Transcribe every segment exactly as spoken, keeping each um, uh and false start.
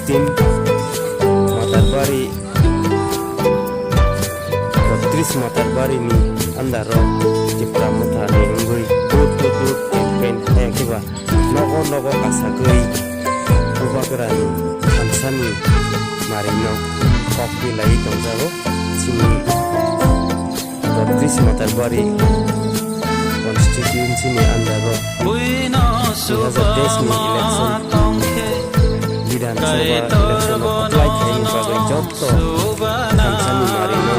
Team Matarbari, botris Matarbari ni under o Tipra Motha ni wngwi dur dur dur campaign hai khe ba nogo nogo kasagwi Bubagra ni thansa ni mari no kok rilaiwi tongjago. Chini botris Matarbari constituency ni under o dui hazar teis ni election Bidhan Sabha election o apply khaini bagwi jotto thansa ni mari no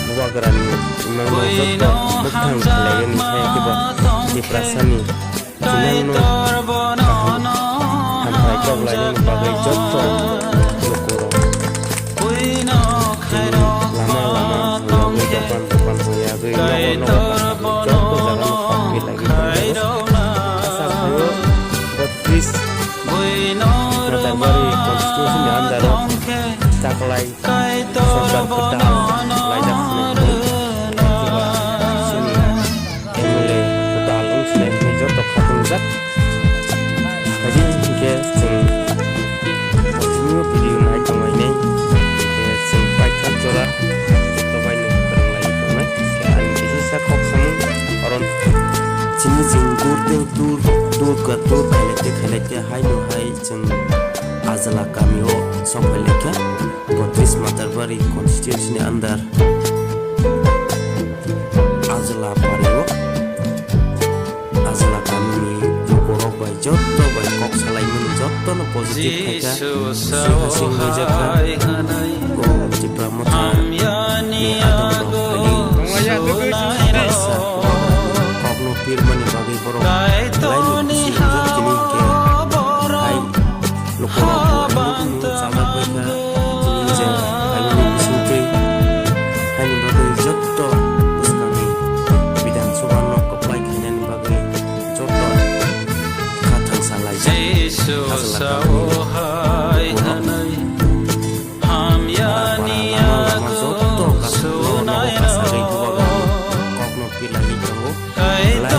Bubagra ni imang no jotto mwkhang khlaiyani khe khe bo Tiprasa ni Kinangno kaham hamkrai kok lainani bagwi jotto lukurok lama lama thangwi dokan dokan hoyagwi nogo nogo thangwi jotto jagano kok bilagwi tongjago. Asal khaio botris Matarbari constituency ni under o chaklai sorkar kwtal laijak phano hwnwi kiba chini M L A kwtal wng swnai hwnwi joto khatungjak. Haini hinkhe chwng continue video nai tonglainai. Hinkhe chwng paithak jora joto bai no kwrwng lai tongnai. Hinkhe ani kisa kok samung oron chini chwng dur tei dur, dur ka dur khailai tei khailai tei haino hai chwng Ajla kamio sokphai laikha. Botris Matarbari constituency ni under Ajla pario, Ajla kamini lukurok bai jotto bai kok salaimani jottono positive khaikha. Sui hasing huijakha. O Tipra Motha ni adongrok hai kok no pirmani bagwi borok laini bising jotini hinkhe hai Lukurok bo nukmung chajak bai kha, chini je phaimani bisingtwi. Haini bagwi jotto bwskangni Bidhan Sabha no kwplai khainani bagwi jotto kha thangsa laijak. Ajla kha lukurok. Para para lama lama jotto kasukno nogo kasagwi bubagrani kokno pilaiwi tongo. Belai